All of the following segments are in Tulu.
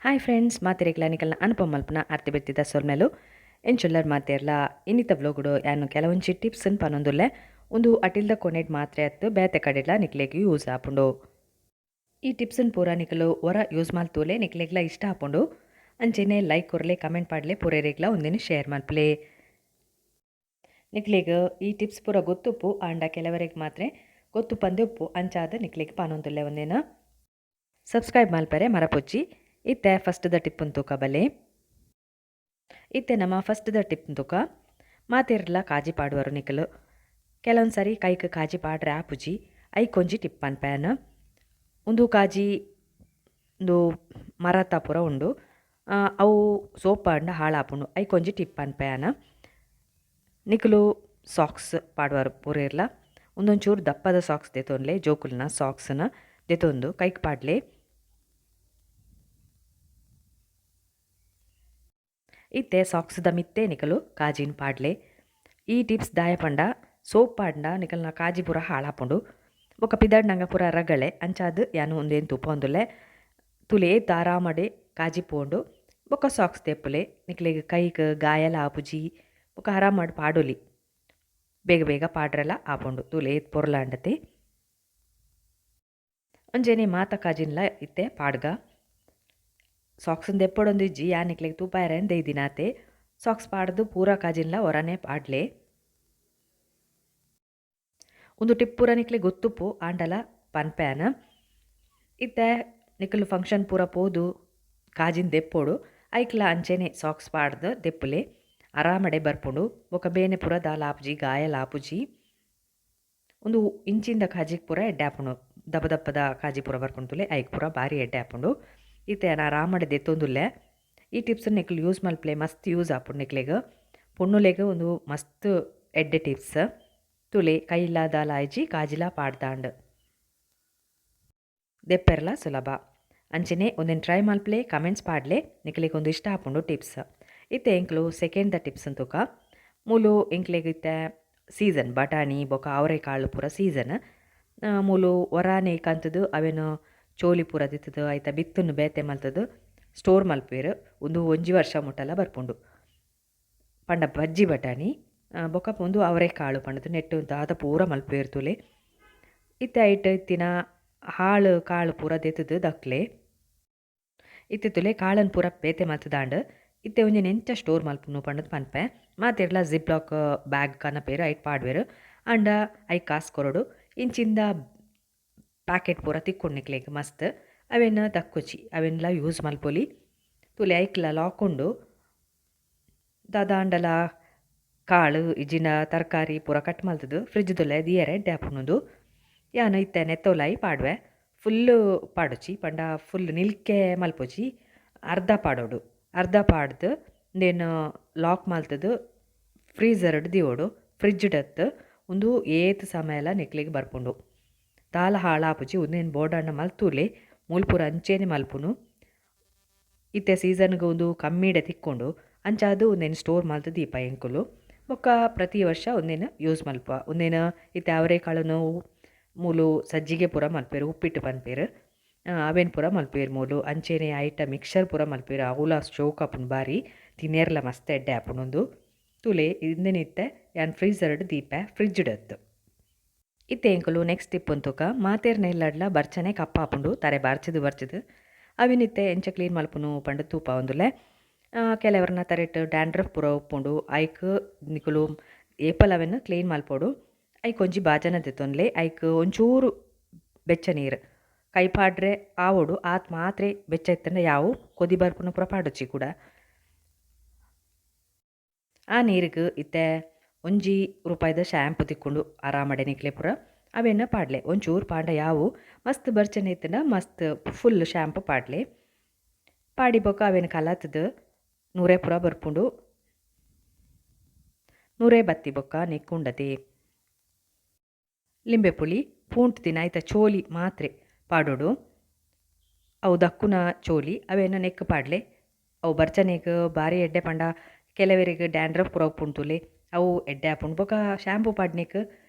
Hi friends, ಮಾತೆರೆಗ್ಲ ನಿಕಲ್ನ ಅನುಪಮ ಮಲ್ಪುನ ಅರ್ತಿ ಬೆತ್ತಿದ ಸೊಲ್ಮೆಲು. ಎಂಚುಲ್ಲರ್ ಮಾತೆರ್ಲ? ಇನ್ನಿತ ವ್ಲೋಗುಡು ಯಾನು ಕೆಲವೊಂಜಿ ಟಿಪ್ಸ್ ಪನೊಂದುಲ್ಲೆ. ಉಂದು ಅಟಿಲ್ದ ಕೊನೆಟ್ ಮಾತ್ರೆ ಅತ್ತು, ಬೇತೆ ಕಡೆಡ್ಲ ನಿಕ್ಲೆಗ್ ಯೂಸ್ ಆಪುಂಡು. ಈ ಟಿಪ್ಸ್ನ್ ಪೂರ ನಿಕಲು ಒರ ಯೂಸ್ ಮಲ್ತೂಲೆ, ನಿಕ್ಲೆಗ್ಲ ಇಷ್ಟ ಆಪುಂಡು. ಅಂಚೆನೆ ಲೈಕ್ ಕೊರ್ಲೆ, ಕಮೆಂಟ್ ಪಾಡ್ಲೆ, ಪೂರೆರೆಗ್ಲ ಒಂದಿನ ಶೇರ್ ಮಲ್ಪಲೆ. ನಿಕ್ಲೆಗ್ ಈ ಟಿಪ್ಸ್ ಪೂರ ಗೊತ್ತುಪ್ಪು, ಆಂಡ ಕೆಲವರೆಗ್ ಮಾತ್ರ ಗೊತ್ತು ಪಂದೆ ಉಪ್ಪು. ಅಂಚಾದ ನಿಕ್ಲೆಗ್ ಪನೊಂದುಲ್ಲೆ ಒಂದೇನ. ಸಬ್ಸ್ಕ್ರೈಬ್ ಮಲ್ಪರೆ ಮರಪೊಚ್ಚಿ. ಇತ್ತೆ ಫಸ್ಟ್ the ಟಿಪ್ಪನ್ ತೂಕ ಬಲೆ. ಇತ್ತೆ ನಮ್ಮ ಫಸ್ಟ್ the tip ತೂಕ. ಮಾತೆರ್ಲ ಕಾಜಿ ಪಾಡುವರು ನಿಕಲು. ಕೆಲವೊಂದು ಸರಿ ಕೈಕ್ ಕಾಜಿ ಪಾಡ್ರೆ ಆಪುಜಿ. ಐಕೊಂಜಿ ಟಿಪ್ ಪನ್ಪೇನ. ಉಂದು ಕಾಜಿ, ಉಂದು ಮರತ ಪೂರ ಉಂಡು. ಅವು ಸೋಪ್ ಪಾಡ್ಂಡ ಹಾಳಾಪುಂಡು. ಐಕೊಂಜಿ ಟಿಪ್ ಪನ್ಪೇನ. ನಿಕುಲು ಸಾಕ್ಸ್ ಪಾಡುವರು ಪೂರೆರ್ಲ. ಉಂದೊಂಚೂರು ದಪ್ಪದ ಸಾಕ್ಸ್ ದೆತೊನ್ಲೆ. ಜೋಕುಲ್ನ ಸಾಕ್ಸ್ನ ದೆತೊಂದು ಕೈಕ್ ಪಾಡ್ಲೆ. ಇತ್ತೆ ಸಾಕ್ಸ್ದ ಮಿತ್ತೆ ನಿಕಲು ಕಾಜಿನ್ ಪಾಡ್ಲೆ. ಈ ಟಿಪ್ಸ್ ದಾಯ ಪಂಡ, ಸೋಪ್ ಪಾಡ್ಂಡ ನಿಕಲ್ನ ಕಾಜಿ ಪೂರ ಹಾಳಾಪುಂಡು. ಬೊಕ ಪಿದಡ್ನಗ ಪೂರ ರಗಳೆ. ಅಂಚಾದ್ ಯಾನ್ ಉಂದೆನ್ ತೂಪೊಂದುಲ್ಲೆ. ತೂಲೆ, ಏತ್ ಆರಾಮಡೆ ಕಾಜಿ ಪೋಂಡು. ಬೊಕ ಸಾಕ್ಸ್ ದೆಪ್ಪುಲೆ. ನಿಕ್ಲೆಗ್ ಕೈಕ್ ಗಾಯಲ ಆಪುಜಿ. ಬೊಕ ಆರಾಮಡ್ ಪಾಡೊಲಿ. ಬೇಗ ಬೇಗ ಪಾಡ್ರೆಲ ಆಪುಂಡು. ತೂಲೆ, ಏತ್ ಪೊರ್ಲಾಂಡತೆ. ಒಂಜೆನೆ ಮಾತ ಕಾಜಿನ್ಲ ಇತ್ತೆ ಪಾಡ್ಗ. ಸಾಕ್ಸ್ ದೆಪ್ಪೊಡೊಂದು ಇಜ್ಜಿ, ಯಾನ್ ನಿಕ್ಲೆಗ್ ತೂಪಾಯರೆ ದೈದಿನಾತೆ. ಸಾಕ್ಸ್ ಪಾಡ್ದು ಪೂರ ಕಾಜಿನ್ಲ ಒರನೆ ಪಾಡ್ಲೆ. ಉಂದು ಟಿಪ್ ಪೂರ ನಿಕ್ಲೆಗ್ ಗೊತ್ತುಪ್ಪು, ಆಂಡಲ ಪನ್ಪೇನ. ಇತ್ತೆ ನಿಕುಲು ಫಂಕ್ಷನ್ ಪೂರ ಪೋದು ಕಾಜಿನ್ ದೆಪ್ಪೊಡು. ಐಕ್ಲ ಅಂಚೆನೆ ಸಾಕ್ಸ್ ಪಾಡ್ದು ದೆಪ್ಪುಲೆ. ಆರಾಮಡೆ ಬರ್ಪುಂಡು. ಬೊಕ ಬೇನೆ ಪೂರ ದಾಲ ಆಪುಜಿ, ಗಾಯಲ ಆಪುಜಿ. ಉಂದು ಇಂಚಿಂದ ಕಾಜಿಗ್ ಪೂರ ಎಡ್ಡೆ ಆಪುಂಡು. ದಪ್ಪ ದಪ್ಪದ ಕಾಜಿ ಪೂರ ಬರ್ಪುಂಡು ತೂಲೆ, ಐಕ್ ಪೂರ ಬಾರಿ ಎಡ್ಡೆ ಆಪುಂಡು. ಇತ್ತೆ ಯಾನ್ ಆರಾಮಡೆ ದೆತ್ತೊಂದುಲ್ಲೆ. ಈ ಟಿಪ್ಸ್ ನಿಕ್ಲು ಯೂಸ್ ಮಲ್ಪಲೆ, ಮಸ್ತ್ ಯೂಸ್ ಆಪುಂಡು ನಿಕ್ಲೆಗ್. ಪೊಣ್ಣುಲೆಗ್ ಉಂದು ಮಸ್ತ್ ಎಡ್ಡೆ ಟಿಪ್ಸ್. ತೂಲೆ, ಕೈಲ ದಾಲ ಆಯ್ಜಿ, ಕಾಜಿಲ ಪಾಡ್ದಾಂಡ್. ದೆಪ್ಪೆರ್ಲ ಸುಲಭ. ಅಂಚೆನೆ ಒಂದೆನ್ ಟ್ರೈ ಮಲ್ಪಲೆ, ಕಮೆಂಟ್ಸ್ ಪಾಡ್ಲೆ. ನಿಕ್ಲೆಗ್ ಉಂದು ಇಷ್ಟ ಆಪುಂಡು ಟಿಪ್ಸ್. ಇತ್ತೆ ಎಂಕ್ಲು ಸೆಕೆಂಡ್ ದ ಟಿಪ್ಸ್ ತೂಕ. ಮೂಲು ಎಂಕ್ಲೆಗ್ ಇತ್ತೆ ಸೀಸನ್ ಬಟಾಣಿ ಬೊಕ ಅವರೆಕಾಳು ಪೂರ ಸೀಸನ್. ಮೂಲು ಒರಾನೆ ಕಂತುದು ಅವೆನ್ ಚೋಲಿ ಪೂರ ದಿತ್ತುದು ಐತ ಬಿತ್ತುನು ಬೇತೆ ಮಲ್ತುದು ಸ್ಟೋರ್ ಮಲ್ಪುವೆರ್. ಉಂದು ಒಂಜಿ ವರ್ಷ ಮುಟ್ಟಲ ಬರ್ಪುಂಡು. ಪಂಡ ಬಜ್ಜಿ ಬಟಾಣಿ ಬೊಕ ಉಂದು ಅವರೆಕಾಳು ಪಂಡುದು ನೆಟ್ಟ್ ದಾದ ಪೂರ ಮಲ್ಪುವೆರ್ ತೂಲೆ. ಇತ್ತೆ ಐಟ್ ಇತ್ತಿನ ಹಾಳು ಕಾಳು ಪೂರ ದೆತ್ತುದು ದಕ್ಲೆ. ಇತ್ತೆ ತೂಲೆ, ಕಾಳನ್ ಪೂರ ಬೇತೆ ಮಲ್ತುದಾಂಡ್. ಇತ್ತೆ ಒಂಜೆನ್ ಎಂಚ ಸ್ಟೋರ್ ಮಲ್ಪುನು ಪಂಡುದು ಪನ್ಪೆ. ಮಾತೆರ್ಲ zip lock bag ಕನಪೆರ್, ಐಟ್ ಪಾಡುವೆರ್. ಆಂಡ ಐಕ್ ಕಾಸ್ ಕೊರೊಡು. ಇಂಚಿಂದ ಪ್ಯಾಕೆಟ್ ಪೂರ ತಿಕ್ಕುಂಡು ನಿಕ್ಲೆಗ್ ಮಸ್ತ್. ಅವೆನ್ ದಕ್ಕೊಚಿ, ಅವೆನ್ಲ ಯೂಸ್ ಮಲ್ಪೊಲಿ. ತೂಲೆ, ಐಕ್ಲ ಲಾಕ್ ಉಂಡು. ದಾದಾಂಡಲ ಕಾಳು ಇಜ್ಜಿಂಡ ತರಕಾರಿ ಪೂರ ಕಟ್ ಮಲ್ತುದು ಫ್ರಿಜ್ ದುಲಾಯಿ ದೀಯರೆ ಎಡ್ಡೆ ಆಪುಂಡು. ಯಾನ್ ಇತ್ತೆ ನೆತ್ತೊಲಾಯಿ ಪಾಡುವೆ. ಫುಲ್ಲು ಪಾಡೊಚಿ, ಪಂಡ ಫುಲ್ ನಿಲ್ಕೆ ಮಲ್ಪೊಚಿ. ಅರ್ಧ ಪಾಡೊಡು. ಅರ್ಧ ಪಾಡ್ದು ಉಂದೆನ್ ಲಾಕ್ ಮಲ್ತುದು ಫ್ರೀಝರ್ಡ್ ದೀವೊಡು. ಫ್ರಿಜ್ ಅತ್ತ್. ಉಂದು ಏತ್ ಸಮಯಲ ನಿಕ್ಲೆಗ್ ಬರ್ಪುಂಡು. ದಾಲ ಹಾಳಾಪುಜಿ. ಉಂದೆನ್ ಬೋಡಾಂಡ ಮಲ್ತುಲೆ. ಮೂಲು ಪೂರ ಅಂಚೆನೆ ಮಲ್ಪುನು. ಇತ್ತೆ ಸೀಸನ್ಗ್ ಉಂದು ಕಮ್ಮಿಡೆ ತಿಕ್ಕುಂಡು. ಅಂಚಾದ್ ಉಂದೆನ್ ಸ್ಟೋರ್ ಮಲ್ತ್ ದೀಪ ಎಂಕುಲು. ಬೊಕ್ಕ ಪ್ರತಿ ವರ್ಷ ಉಂದೆನ್ ಯೂಸ್ ಮಲ್ಪ. ಉಂದೆನ್ ಇತ್ತೆ ಅವರೆಕಾಳುನು ಮೂಲು ಸಜ್ಜಿಗೆ ಪೂರ ಮಲ್ಪುವೆರ್, ಉಪ್ಪಿಟ್ಟು ಪನ್ಪೆರ್. ಅವೆನ್ ಪೂರ ಮಲ್ಪುವೆರ್ ಮೂಲು. ಅಂಚೆನೆ ಐತ ಮಿಕ್ಸರ್ ಪೂರ ಮಲ್ಪುವೆರ್. ಅವುಲ ಶೋಕ್ ಆಪುಂಡು ಬಾರಿ. ತಿನೇರ್ಲ ಮಸ್ತ್ ಎಡ್ಡೆ ಆಪುಂಡು ಉಂದು. ತೂಲೆ, ಇಂದೆನ್ ಇತ್ತೆ ಯಾನ್ ಫ್ರೀಝರ್ಡ್ ದೀಪೆ, ಫ್ರಿಜ್ಡ್ ಅತ್ತ್. ಇತ್ತೆ ಎಂಕುಲು ನೆಕ್ಸ್ಟ್ ಟಿಪ್ ತೂಕ. ಮಾತೆರ್ನ ಇಲ್ಲಡ್ಲ ಬರ್ಚನೆ ಕಪ್ಪಾಪುಂಡು, ತರೆ ಬಾರ್ಚಿದ್ ಬರ್ಚಿದ್. ಅವೆನ್ ಇತ್ತೆ ಎಂಚ ಕ್ಲೀನ್ ಮಲ್ಪುನು ಪಂಡ ತೂಪಾವೊಂದುಲ್ಲೆ. ಕೆಲವರ್ನ ತರೆಟ್ ಡ್ಯಾಂಡ್ರಫ್ ಪೂರ ಉಪ್ಪುಂಡು. ಐಕ್ ನಿಕುಲು ಏಪಲ ಅವೆನ್ ಕ್ಲೀನ್ ಮಲ್ಪೊಡು. ಐಕ್ ಒಂಜಿ ಬಾಜನ ದೆತ್ತೊನ್ಲೆ. ಐಕ್ ಒಂಚೂರು ಬೆಚ್ಚ ನೀರು ಕೈ ಪಾಡ್ರೆ ಆವೊಡು, ಆತ್ ಮಾತ್ರೆ ಬೆಚ್ಚ ಇತ್ತಂಡ ಯಾವು. ಕೊದಿ ಬರ್ಪುನ ಪೂರ ಪಾಡೊಚ್ಚಿ ಕೂಡ. ಆ ನೀರಿಗೆ ಇತ್ತೆ 1 ರೂಪಾಯಿದ ಶ್ಯಾಂಪು ತಿಕ್ಕುಂಡು ಆರಾಮಡೆ ನಿಕ್ಲೆ ಪೂರ. ಅವೆನ್ ಪಾಡ್ಲೆ. ಒಂಚೂರು ಪಾಂಡ ಯಾವು. ಮಸ್ತ್ ಬರ್ಚನೆ ಇತ್ತಂಡ ಮಸ್ತ್ ಫುಲ್ ಶ್ಯಾಂಪು ಪಾಡ್ಲೆ. ಪಾಡಿ ಬೊಕ ಅವೆನ್ ಕಲತ್ದ್ ನೂರೆ ಪೂರ ಬರ್ಪುಂಡು. ನೂರೆ ಬತ್ತಿ ಬೊಕ್ಕ ನೆಕ್ಕುಂಡತೆ ಲಿಂಬೆ ಪುಳಿ ಪೂಂಟುದಿನ ಐತ ಚೋಲಿ ಮಾತ್ರೆ ಪಾಡೊಡು. ಅವು ದಕ್ಕುನ ಚೋಲಿ ಅವೆನ್ ನೆಕ್ಕ್ ಪಾಡ್ಲೆ. ಅವು ಬರ್ಚನೆಗ್ ಬಾರಿ ಎಡ್ಡೆ. ಪಂಡ ಕೆಲವೆರೆಗ್ ಡ್ಯಾಂಡ್ರಫ್ ಪೂರ ಉಪ್ಪುಂಡು ತೂಲೆ, ಅವು ಎಡ್ಡೆ ಆಪುಂಡು. ಬೊಕ ಶ್ಯಾಂಪು ಪಾಡ್ನೆಕ್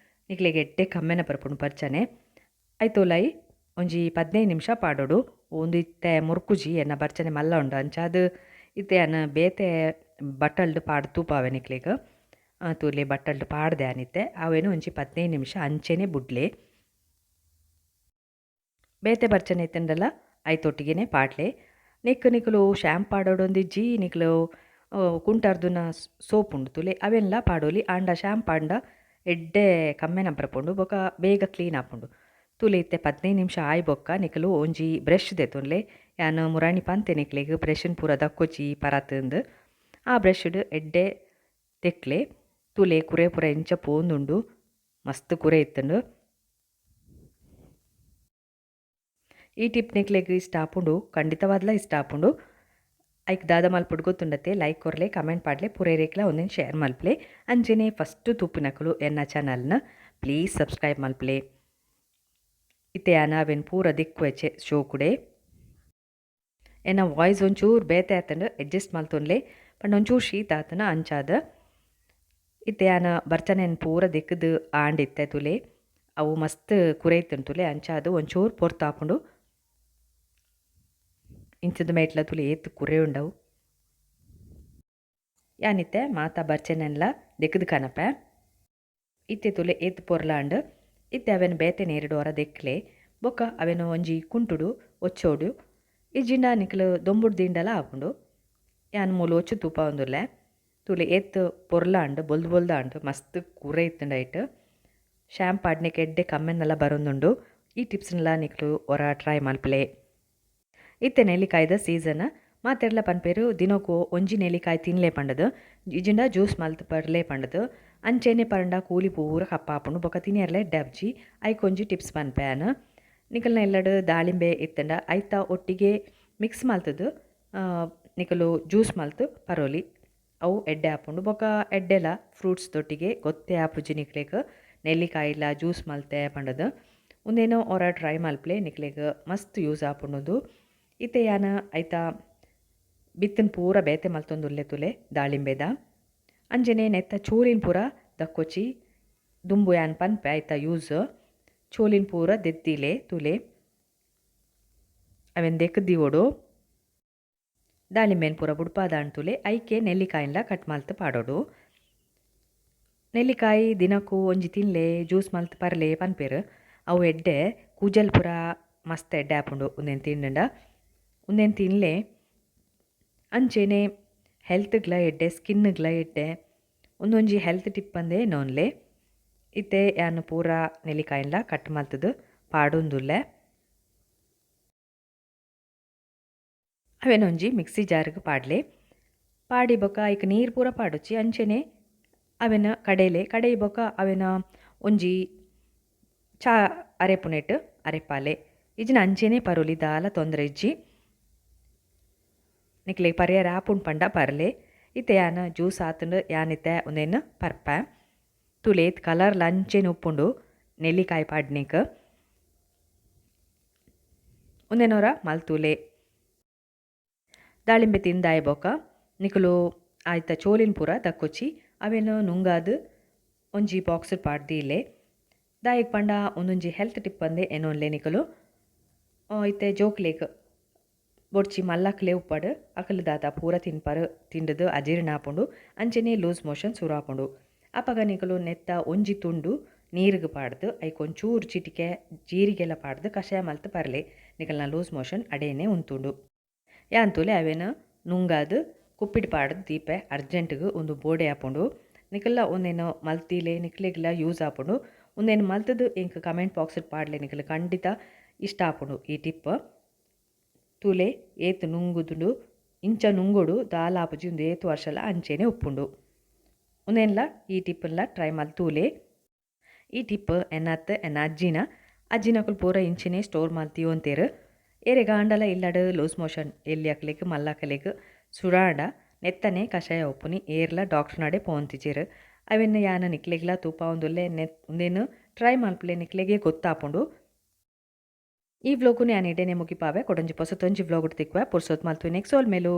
ನಿಕ್ಲೆಗ್ ಎಡ್ಡೆ ಕಮ್ಮೆನ ಬರ್ಪುಂಡು ಬರ್ಚನೆ. ಐತ ಉಲಾಯಿ ಒಂಜಿ 15 ನಿಮಿಷ ಪಾಡೊಡು. ಉಂದು ಇತ್ತೆ ಮುರ್ಕುಜಿ ಎನ್ನ ಬರ್ಚನೆ ಮಲ್ಲ ಉಂಡು ಅಂಚಾದ್ ಇತ್ತೆ ಯಾನ್ ಬೇತೆ ಬಟ್ಟಲ್ಡ್ ಪಾಡ್ದ್ ತೂಪಾವೆ ನಿಕ್ಲೆಗ್. ತೂಲೆ ಬಟ್ಟಲ್ಡ್ ಪಾಡ್ದೆ ಯಾನಿತ್ತೆ ಅವೆನ್ ಒಂಜಿ 15 ನಿಮಿಷ ಅಂಚೆನೆ ಬುಡ್ಲೆ. ಬೇತೆ ಬರ್ಚನೆ ಇತ್ತ್ಂಡಲ ಐತೊಟ್ಟಿಗೆನೆ ಪಾಡ್ಲೆ. ನೆಕ್ಕ್ ನಿಕುಲು ಶ್ಯಾಂಪ್ ಪಾಡೊಡೊಂದಿಜ್ಜಿ ನಿಕುಲು ಕುಂಟರ್ದುನ ಸೋಪ್ ಉಂಡು ತೂಲೆ ಅವೆನ್ಲ ಪಾಡೊಲಿ. ಆಂಡ ಶ್ಯಾಂಪ್ ಪಾಡ್ಂಡ ಎಡ್ಡೆ ಕಮ್ಮೆನ ಬರ್ಪುಂಡು ಬೊಕ ಬೇಗ ಕ್ಲೀನ್ ಆಪುಂಡು. ತೂಲೆ ಇತ್ತೆ 15 ನಿಮಿಷ ಆಯಿ ಬೊಕ್ಕ ನಿಕುಲು ಒಂಜಿ ಬ್ರಷ್ ದೆತೊನ್ಲೆ. ಯಾನ್ ಮುರಾಣಿ ಪಂತೆ ನಿಕ್ಲೆಗ್ ಬ್ರಷ್ನ್ ಪೂರ ದಕ್ಕೊಚಿ ಪರತುಂದು. ಆ ಬ್ರಷ್ಡ್ ಎಡ್ಡೆ ತೆಕ್ಲೆ. ತೂಲೆ ಕುರೆ ಪೂರ ಎಂಚ ಪೋಂದುಂಡು ಮಸ್ತ್ ಕುರೆ ಇತ್ತುಂಡು. ಈ ಟಿಪ್ ನಿಕ್ಲೆಗ್ ಇಷ್ಟ ಆಪುಂಡು, ಖಂಡಿತವಾದ್ಲ ಇಷ್ಟ ಆಪುಂಡು. ಐಕ್ ದಾದ ಮಲ್ಪೊಡು ಗೊತ್ತುಂಡತೆ, ಲೈಕ್ ಕೊರ್ಲೆ, ಕಮೆಂಟ್ ಪಾಡ್ಲೆ, ಪೂರೇರೆಗ್ಲ ಒಂದೆನ್ ಶೇರ್ ಮಲ್ಪಲೆ. ಅಂಚೆನೆ ಫಸ್ಟ್ ತೂಪಿನಕುಲು ಎನ್ನ ಚಾನಲ್ನ ಪ್ಲೀಸ್ ಸಬ್ಸ್ಕ್ರೈಬ್ ಮಲ್ಪಲೆ. ಇತ್ತೆ ಯಾನ್ ಅವೆನ್ ಪೂರ ದಿಕ್ಕುವೆಚೆ ಶೋಕುಡೆ. ಎನ್ನ ವಾಯ್ಸ್ ಒಂಚೂರು ಬೇತೆ ಆತಂಡ್, ಅಡ್ಜಸ್ಟ್ ಮಲ್ತೊನ್ಲೆ, ಪಂಡ ಒಂಚೂರು ಶೀತ ಆತನ ಅಂಚಾದ. ಇತ್ತೆ ಯಾನ್ ಬರ್ಚನೆನ್ ಪೂರ ದಿಕ್ಕುದು ಆಂಡ್ ಇತ್ತೆ ತುಲೆ. ಅವು ಮಸ್ತ್ ಕುರೆ ಇತ್ತುಂಡು ತುಲೆ, ಅಂಚಾದ್ ಒಂಚೂರು ಪೊರ್ತಾಪುಂಡು. ಇಂಚದ ಮೇಟ್ಲ ತುಲೆ ಏತ್ ಕುರೆ ಉಂಡವು. ಯಾನಿತ್ತೆ ಮಾತ ಬರ್ಚನೆನ್ಲ ದೆಕ್ಕುದು ಕನಪೆ. ಇತ್ತೆ ತುಲೆ ಏತ್ ಪೊರ್ಲಾಂಡ್. ಇತ್ತೆ ಅವೆನ್ ಬೇತೆ ನೇರಡು ಹೊರ ದೆಕ್ಲೆ. ಬೊಕ್ಕ ಅವೆನ್ ಒಂಜಿ ಕುಂಟುಡು ಒಚ್ಚೋಡು. ಇಜ್ಜಿಂಡ ನಿಕ್ಲು ದೊಂಬುಡು ದಿಂಡಲ ಆಪುಂಡು. ಯಾನ್ ಮೂಲು ಒಚ್ಚು ತೂಪಾವೊಂದುಲ್ಲೆ. ತುಲೆ ಏತ್ ಪೊರ್ಲಾಂಡ್, ಬೊಲ್ದು ಬೊಲ್ದಾಂಡ್, ಮಸ್ತ್ ಕುರೆ ಇತ್ತುಂಡು ಐಟ್. ಶ್ಯಾಂಪ್ ಪಾಡ್ನೆಕ್ ಎಡ್ಡೆ ಕಮ್ಮೆನ್ನೆಲ ಬರೊಂದುಂಡು. ಈ ಟಿಪ್ಸ್ನ್ಲ ನಿಕ್ಲು ಒರ ಟ್ರೈ ಮಲ್ಪಲೆ. ಇತ್ತೆ ನೆಲ್ಲಿಕಾಯಿದ ಸೀಸನ್. ಮಾತೆರ್ಲ ಪನ್ಪೆರ್ ದಿನೊಕು ಒಂಜಿ ನೆಲ್ಲಿಕಾಯಿ ತಿನ್ಲೆ ಪಂಡುದು, ಇಜ್ಜಿಂಡ ಜ್ಯೂಸ್ ಮಲ್ತ್ ಪರ್ಲೆ ಪಂಡುದು. ಅಂಚೆನೆ ಪರ್ಂಡ ಕೂಲಿ ಪೂರ ಕಪ್ಪಾಪುಂಡು ಬೊಕ ತಿನಿಯರ್ಲ ಎಡ್ಡೆ ಆಪುಜಿ. ಐಕ್ ಒಂಜಿ ಟಿಪ್ಸ್ ಪನ್ಪೆ ಯಾನ್. ನಿಕಲ್ನ ಇಲ್ಲಡ್ ದಾಳಿಂಬೆ ಇತ್ತುಂಡ ಐತ ಒಟ್ಟಿಗೆ ಮಿಕ್ಸ್ ಮಲ್ತುದು ನಿಕುಲು ಜ್ಯೂಸ್ ಮಲ್ತ್ ಪರೊಲಿ. ಅವು ಎಡ್ಡೆ ಆಪುಂಡು ಬೊಕ ಎಡ್ಡೆಲ ಫ್ರೂಟ್ಸ್ ದೊಟ್ಟಿಗೆ ಗೊತ್ತೇ ಆಪುಜಿ ನಿಕ್ಲೆಗ್ ನೆಲ್ಲಿಕಾಯಿಲ ಜ್ಯೂಸ್ ಮಲ್ತೆ ಪಂಡುದು. ಉಂದೆನ್ ಒರ ಟ್ರೈ ಮಲ್ಪಲೆ, ನಿಕ್ಲೆಗ್ ಮಸ್ತ್ ಯೂಸ್ ಆಪುಂಡು. ಇತ್ತೆ ಯಾನ್ ಐತ ಬಿತ್ತನ್ ಪೂರ ಬೇತೆ ಮಲ್ತೊಂದುಲ್ಲೆ ತುಲೆ ದಾಳಿಂಬೆದ. ಅಂಚೆನೆ ನೆತ್ತ ಚೋಲಿನ್ ಪೂರ ದಕ್ಕೊಚಿ ದುಂಬು ಯಾನ್ ಪನ್ಪೆ ಐತ ಯೂಸ್. ಚೋಲಿನ್ ಪೂರ ದೆತ್ತಿಲೆ ತುಲೆ ಅವೆನ್ ದೆಕ್ಕ್ ದೀವೊಡು. ದಾಳಿಂಬೆನ್ ಪೂರ ಬುಡ್ಪಾದಾಂಡ್ ತುಲೆ ಐಕೆ ನೆಲ್ಲಿಕಾಯಿನ್ಲ ಕಟ್ ಮಲ್ತ್ ಪಾಡೊಡು. ನೆಲ್ಲಿಕಾಯಿ ದಿನಕ್ಕು ಒಂಜಿ ತಿನ್ಲೆ ಜ್ಯೂಸ್ ಮಲ್ತ್ ಪರ್ಲೆ ಪನ್ಪೆರ್. ಅವು ಎಡ್ಡೆ ಕೂಜಲ್ ಪೂರ ಮಸ್ತ್ ಎಡ್ಡೆ ಆಪುಂಡು ಉಂದೆನ್ ತಿಂಡ. ಉಂದೆನ್ ತಿನ್ಲೆ. ಅಂಚೆನೆ ಹೆಲ್ತ್ಗ್ಲ ಎಡ್ಡೆ, ಸ್ಕಿನ್ಗ್ಲ ಎಡ್ಡೆ. ಉಂದೊಂಜಿ ಹೆಲ್ತ್ ಟಿಪ್ ಅಂದೇ ನೋನ್ಲೆ. ಇತ್ತೆ ಯಾನ್ ಪೂರ ನೆಲ್ಲಿಕಾಯಿನ್ಲ ಕಟ್ ಮಲ್ತುದು ಪಾಡೊಂದುಲ್ಲೆ. ಅವೆನೊಂಜಿ ಮಿಕ್ಸಿ ಜಾರ್ಗ್ ಪಾಡ್ಲೆ. ಪಾಡಿ ಬೊಕ ಐಕ್ ನೀರು ಪೂರ ಪಾಡೊಚ್ಚಿ. ಅಂಚೆನೆ ಅವೆನ ಕಡೆಲೆ ಕಡೆಯಿ ಬೊಕ ಅವೆನ ಒಂಜಿ ಚಾ ಅರೆಪುನೆಟ್ ಅರೆಪಾಲೆ. ಇಜ್ಜಿಂಡ ಅಂಚೆನೆ ಪರೊಲಿ ದಾಲ ತೊಂದರೆ ಇಜ್ಜಿ. ನಿಕ್ಲೆಗ್ ಪರ್ಯೆರೆ ಆಪುಂಡು ಪಂಡ ಪರ್ಲೆ. ಇತ್ತೆ ಯಾನ್ ಜ್ಯೂಸ್ ಆತ್ಂಡ್ ಯಾನ್ ಇತ್ತೆ ಉಂದೆನ್ ಪರ್ಪೆ. ತೂಲೆ ಏತ್ ಕಲರ್ಲ ಅಂಚೆನೆ ಉಪ್ಪುಂಡು ನೆಲ್ಲಿಕಾಯಿ ಪಾಡ್ನೆಕ್. ಉಂದೆನ್ ಒರ ಮಲ್ತುಲೆ. ದಾಳಿಂಬೆ ತಿಂದಾಯಿ ಬೊಕ ನಿಕುಲು ಆಯಿತ ಚೋಲಿನ್ ಪೂರ ದಕ್ಕೊಚಿ. ಅವೆನ್ ನುಂಗಾದ್ ಒಂಜಿ ಬಾಕ್ಸ್ ಪಾಡ್ ದೀಲೆ. ದಾಯೆಗ್ ಪಂಡ ಉಂದೊಂಜಿ ಹೆಲ್ತ್ ಟಿಪ್ ಅಂದೆ ಎನ್ನೊನ್ಲೆ ನಿಕುಲು. ಇತ್ತೆ ಜೋಕ್ಲೆಗ್ ಬೊಡ್ಚಿ ಮಲ್ಲಕ್ಲೆ ಉಪ್ಪಡ್ ಅಕುಲು ದಾದ ಪೂರ ತಿನ್ಪರ್ ತಿಂಡುದು ಅಜೀರ್ಣ ಆಪುಂಡು. ಅಂಚೆನೆ ಲೂಸ್ ಮೋಷನ್ ಸುರು ಆಪುಂಡು. ಅಪಗ ನಿಕುಲು ನೆತ್ತ ಒಂಜಿ ತುಂಡು ನೀರುಗು ಪಾಡ್ದು ಐಕ್ ಒಂಚೂರು ಚಿಟಿಕೆ ಜೀರಿಗೆಲ ಪಾಡ್ದು ಕಷಾಯ ಮಲ್ತ್ ಪರ್ಲೆ. ನಿಕಲ್ನ ಲೂಸ್ ಮೋಷನ್ ಅಡೇನೆ ಉಂತುಂಡು. ಯಾನ್ ತೂಲೆ ಅವೆನ್ ನುಂಗಾದ್ ಕುಪ್ಪಿಡ್ ಪಾಡ್ದು ದೀಪೆ ಅರ್ಜೆಂಟ್ಗ್ ಉಂದು ಬೋಡೆ ಆಪುಂಡು. ನಿಕಲ್ಲ ಉಂದೆನ್ ಮಲ್ತಿಲೆ ನಿಕ್ಲೆಗ್ಲ ಯೂಸ್ ಆಪುಂಡು. ಉಂದೆನ್ ಮಲ್ತುದು ಎಂಕ್ ಕಮೆಂಟ್ ಬಾಕ್ಸ್ ಪಾಡ್ಲೆ, ನಿಕಲ್ ಖಂಡಿತ ಇಷ್ಟ ಆಪುಂಡು ಈ ಟಿಪ್. ತೂಲೆ ಏತ್ ನುಂಗುದುಂಡು, ಇಂಚ ನುಂಗೋಡು ದಾಲ ಆಪುಜಿ, ಉಂದು ಏತ್ ವರ್ಷಲ ಅಂಚೆನೆ ಉಪ್ಪುಂಡು. ಉಂದೆನ್ಲ ಈ ಟಿಪ್ಪನ್ಲ ಟ್ರೈ ಮಲ್ತೂಲೆ. ಈ ಟಿಪ್ ಎನ್ನತ್ ಎನ್ನ ಅಜ್ಜಿನ ಅಜ್ಜಿನಕುಲು ಪೂರ ಇಂಚೆನೆ ಸ್ಟೋರ್ ಮಲ್ತಿಯೊಂತೆರ್. ಏರೆಗಾಂಡಲ ಇಲ್ಲಡ್ ಲೂಸ್ ಮೋಷನ್ ಎಲ್ಯಕಲೆಗ್ ಮಲ್ಲಕಲೆಗ್ ಸುರಾಂಡ ನೆತ್ತನೆ ಕಷಾಯ ಉಪ್ಪುನಿ. ಏರ್ಲ ಡಾಕ್ಟರ್ ನಡೆ ಪೋಂತಿಜೆರ್. ಅವೆನ್ ಯಾನ್ ನಿಕ್ಲೆಗ್ಲ ತೂಪಾವೊಂದುಲ್ಲೆ. ಉಂದೆನ್ ಟ್ರೈ ಮಲ್ಪುಲೆ, ನಿಕ್ಲೆಗೇ ಗೊತ್ತಾಪುಂಡು. ಈ ವ್ಲೋಗುನು ಯಾನ್ ಇಡೆನೆ ಮುಗಿಪಾವೆ. ಕೊಡೊಂಜಿ ಪೊಸತೊಂಜಿ ವ್ಲೋಗ್ ತಿಕ್ಕುವೆ. ಪುರ್ಸೊತ್ ಮಲ್ತುವಿನೆಕ್ ಸೊಲ್ಮೆಲು.